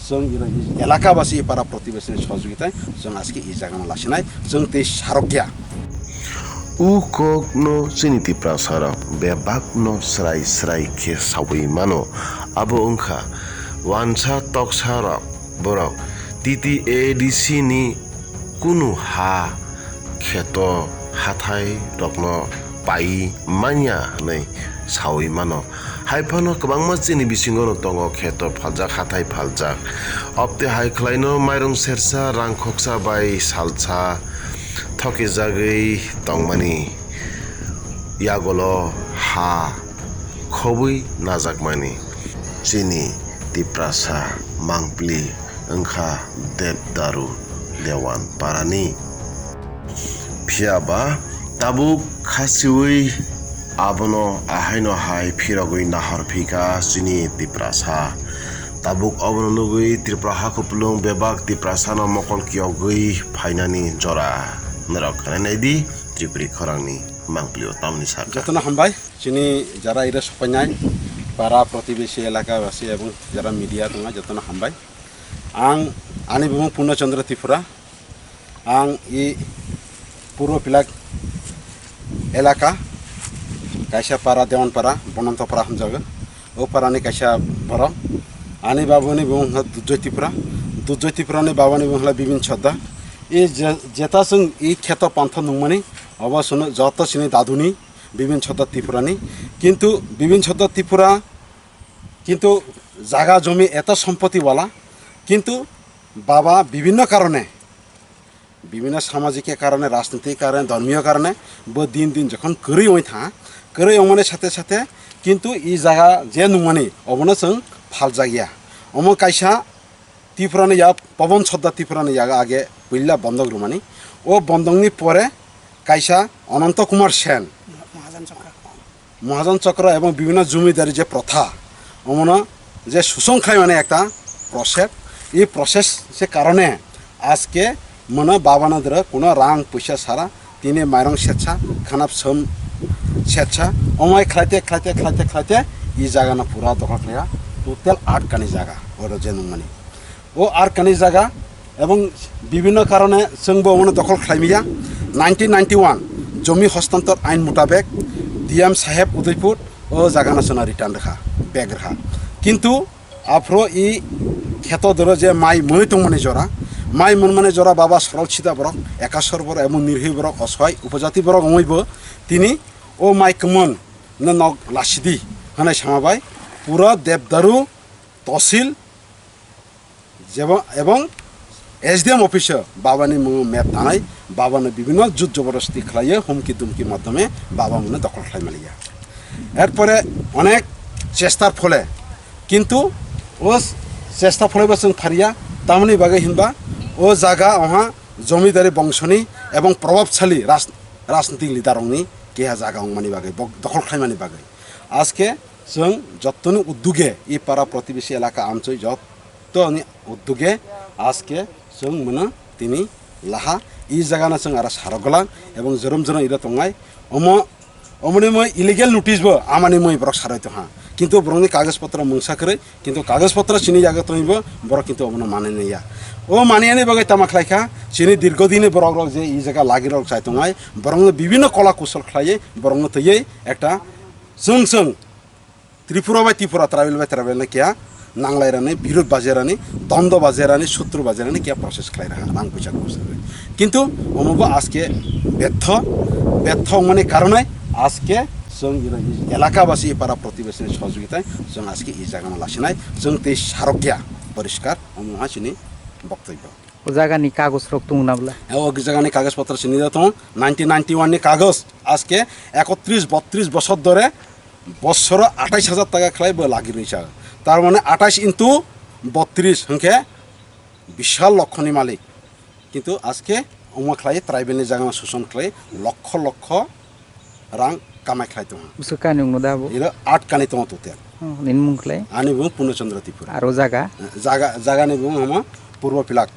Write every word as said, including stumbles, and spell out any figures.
Chwng iro elaka basi para protibesi ni sohojogita chwng aske i jaga no lasinai chwng tei sarokya. O kok no chini Tiprasa rok bebak no srai srai khe sawi mano. Abo wngkha wansa toksa rok borok T T A D C ni kunu ha kheto hathai rokno pai manya hwnwi sawi mano. Hai phano kwbangma chini bisingo no tongo kheto phaljak, hathai phaljak. Opte hai khlaino mairung sersa, rang khoksa bai salsa thokijagwi tongmani yagolo ha khobwi najakmani. Chini Tiprasa mangpili wngkha Debdaru Dewan Parani. Phiya ba tabuk khasiwi abono ahaino hai phirogwi nahor phika chini Tiprasa. Tabuk obono nugwi Tripura hakhupulung bebak Tiprasano mokol kiyogwi phainani jora. Norok khanai naidi Tripuri khorangni mangpilio tamni saka. Jotono hambai, chini jara ira sopainai, para protibesi elaka basi ebong jara media tongnai jotono hambai. Ang ani bumung Purno Chandra Tripura. Ang i Purbo Pilak elaka, kaisa para Dewan para, Bononto para hamjago. O parani kaisa borok. Ani babuni bumung wngkha Durjoy Tripura. Durjoy Tripurani babani bumung wngkha Bibin Chadda. I je-, jeta chwng i kheto pantha nungmani, obo chwngno joto chini daduni Bibin Chadda Tripurani. Kintu Bibin Chadda Tripura, kintu jaga jomi eto sompoti wala, kintu baba bibhinno karone, bibhinno samajike karone, rajnitik karone, dhormiyo karone bo din din jokhon kwrwi wngwi tha, kwrwi wngmani sathe sathe kintu i jaga je nungmani obono chwng phaljakya. Omo kaisa Tripurani ya Pabon Chadda Tripurani yago age puila bondok rwmani. O bondokni pore kaisa Ananto Kumar Sen, Mahajan Chakra. Mahajan Chakra ebong bibhinno jomidari je protha, omono je suson khlaimani ekta process, ei process se karone aske mano babano doro kuno rang puisa sara, tini mairong setsa, khanap som setsa, omai khlaite, khlaite, khlaite, khlaite, i jagano pura dokhol khlaiya, total aat kani jaga, oro je nungmani. O aat kani jaga ebong bibhinno karone chwngbo omono dokhol khlaimaya. Nineteen ninety-one jomi hostantor ain mutabek D M saheb Udaipur o jagano chwngno return rwkha, bag rwkha. Kintu aphro i kheto doro je mai mwnwi tongmani jora, mai mwnmani jora baba sorol sida borok, ekasor borok, emon nirhi borok, oswai upojati borok wngwibo tini o mai kwmon no nok lasidi hwnwi sama bai pura Debdaru tosil jebo-, ebong S D M office o babani mung map tanai, babano bibhinno jut joborosti khlaiyo, humki dumki madhyome baba mungno dokhol khlai maliya. Erpore onek chestar phole, kintu o chesta phole bo chwng phariya, tamoni bagwi hinba o jaga oha jomidari bongsoni ebong probabsali ras-, rajnitik leader rokni keha jaga wngmani bagwi, bok-, dokhol khlaimani bagwi. Aske chwng jottoni udduge, i para protibesi elaka amchoi jot-, toni udduge aske chwng mano tini laha i jagano chwng aro sarok glang ebong jorom jorom iro tongnai. Omo, omoni moi illegal notice bo amani moi borok saroi tongha, kintu borokni kagoj potro mungsa kwrwi, kintu kagoj potro chini yago tongwibo borok kintu omono manwi naiya. O maniyani bagwi tama khlaikha chini dirgo dini borok rok je i jaga lagi rok chai tongnai, borokno bibhinno kola kusol khlaiwi borokno twiwi ekta chwng chwng Tripura bai Tripura, tribal bai tribal no keha nanglairani, birod bajairani, dondo bajairani, sutru bajairani keha process khlai raha rang puisa khorsa khlai. Kintu omo bo aske betho, betho wngmani karonai aske chwng iro elaka basi para protibesi ni sohojogita chwng aske i jaga no lasinai chwng tei sarokya poriskar omo ha chini boktobyo. O jaga ni kagoj rok tongo na bwla? O jaga ni kagoj potro chini da tongo, nineteen ninety-one ni kagoj aske ekotris botris bosor dore bosoro atais hajar taka khlai bo lagi rwi cha. Tar mane atais into botris hwnkhe bishal lokhoni malik. Kintu aske omo khlai tribal ni jaga no suson khlai lokho lokho rang kamai khlai tongo. Bwswk kani wngno da bo? Iro aat kani tongo total. Oh, nini mung khlai? Ani bumung Purno Chandra Tripura. Aro jaga? Jaga, jaga ni bumung hamo Purbo Pilak.